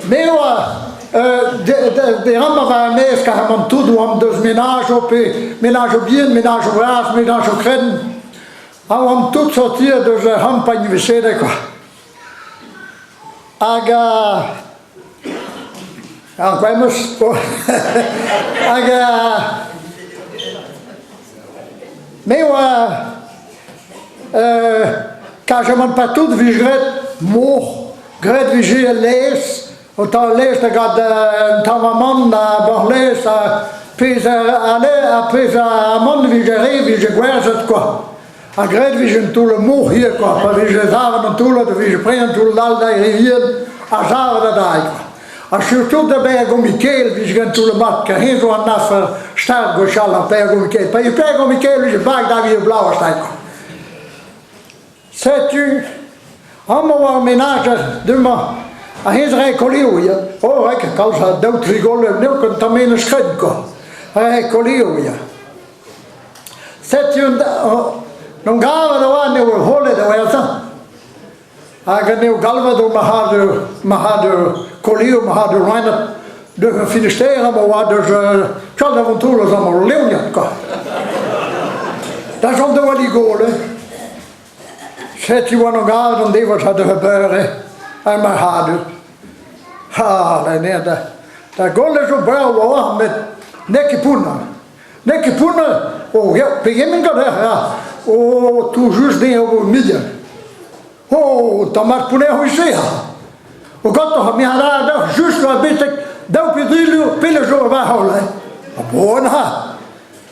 Me oa dezhañ war er-maez carrément tout oamp deus menajoù pe menajoù bihan, menajoù bras, menajoù krenn. Ha oamp tout sortiet deus ar c'hampagn vesede quoi. Hag ar memes hag me oa carrément pas tout 'vije graet mor, graet 'vije al laezh, o taol laezh da gad un tamm amann ha boc'h-laezh ha pezh a ha pezh a amann 'vije re 'vije gwerzhet kwa. Ha graet 'vije un toull mor hir kwa, pa vije savet an toullad e vije prenet an toull all da re vihan ha savet adarre kwa. Ha surtout da Bêr Gomikel 'vije gant toull mat, kar eñ zo an afer start gwechall an Pêr Gomikel. Pa eo Pêr Gomikel 'vije bag da wir bloaz kwa. Setu amañ war menajer du-mañ ha hennezh 'rae kolioù ya. Oh 'rae ket kalz a daou tri golev n'eo ket un tamm menez krenn kwa. 'Rae kolioù ya. Setu n'on gavet a oa n'eo holet a werzhañ. Hag n'eo galvet o marc'hadur marc'hadur kolioù marc'hadur loened deus ar Finistère amañ oa deus kalz a Vontroulez amañ Leoniad kwa. Da chom da Waligole. Setu oa n'on gavet an devoz ha deus beure ar marc'hadur. Ha, da, da goll zo brav oa met n'eo ket pounner. N'eo ket pounner, oh ya, pegement ganeoc'h ya? Oh, tout just dezhañ o million. Oh, tamm mat pounner c'hwi-se ha. O gantañ, me a ra deoc'h just war betek daou pe dri lur pell zo war holl, hein. Ha bon ha.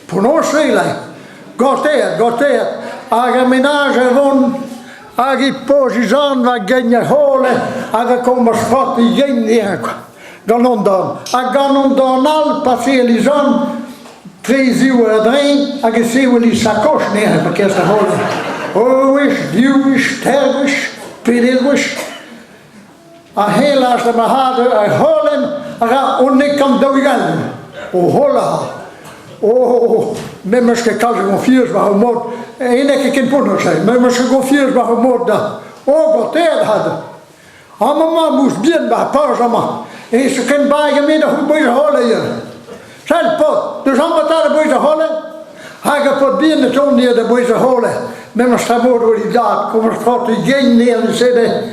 Penaos-se, là. Gorteet, gorteet. Hag ar menaj a vont hag e pozizan war gein ar c'hole hag a komañs frot yen dezhañ kwa. Gant an dorn. Ha gant an dorn all, paseal e zorn, tre ziv a-dreñv hag e sevel e sakoch anezhañ pa kerzh da c'hole. Ur wech, div wech, teir gwech, peder gwech. Ha heñ lâr da marc'hadur ar c'holen a ra 91. O holl a ra. Oh, me 'meus ket kalz a goñfiañs war ar mod. Eñ n'eo ket ken pounner-se. Me 'meus ket goñfiañs war ar mod da. Oh, gorteet 'hat. Amañ 'mañ mous bihan 'ba ar porzh amañ. E zo ken bae me da c'hoût bouez ar c'hole ivez. Sell paotr, deus amañ 'ta da bouez ar c'hole. Hag ar paotr bihan e tont ivez da bouez ar c'hole. Memes tra mod oa e dad, komañs paotr e gein anezhañ sede.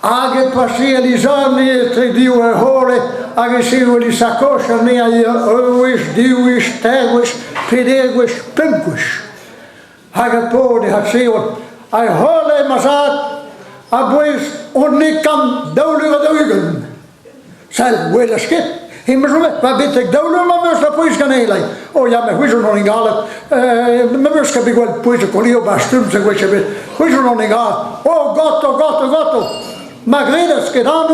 Hag e paseal e zorn etre div ar c'hole hag e sevel e sakoch anezhañ ivez ur wech, div wech, teir gwech, peder gwech, pemp gwech. Hag ar paotr e adsevel ar c'hole ma zad a-bouez 142. Sell, 'welas ket. Hemañ zo bet, va betek daou lur ma 'meus da pouez ganin, lei. Oh ya, met c'hwi zo non ingalet. Me 'meus ket bet gwell pouez o kolio ba stumm-se gwech ebet. C'hwi zo non ingalet. Oh, ganto, ganto, ganto. Ma gredas ket anv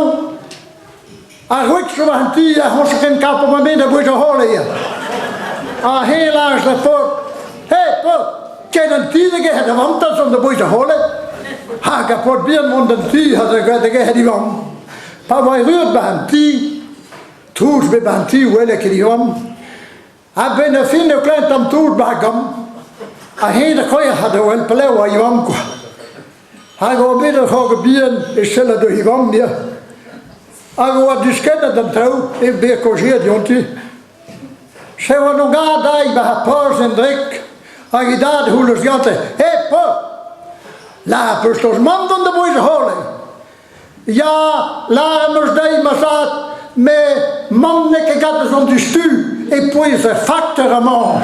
Ar wreg zo war an ti a c'hoñse ken kap ma me da bouez ar c'hole ya. Ha heñ lâras da paotr, Hé paotr, ket an ti da gerc'hat da vamm da bouez ar c'hole. Hag ar paotr bihan mont d'an ti ha da gerc'hat e vamm. Pa oa erruet 'ba an ti, trouz bet 'ba an ti 'wele ket e vamm. A-benn ar fin eo klevet tamm trouz 'ba ar gambr. Ha heñ da c'hwec'h da wel pelec'h oa e vamm kwa. Hag oa bet ur c'horr bihan e sellet deus e vamm ya. Hag oa diskennet an traoù hep bezañ kaozeet dionti. Se oa no gad aet 'ba ar porzh en-drek hag e dad a c'houlennas gante He paotr, lâr 'peus deus mamm dont da bouez ar c'hole. Ya, lâr em eus dezhi ma zad, met mamm n'eo ket gant eus an diouzhtu e pouez ar faktor amañ.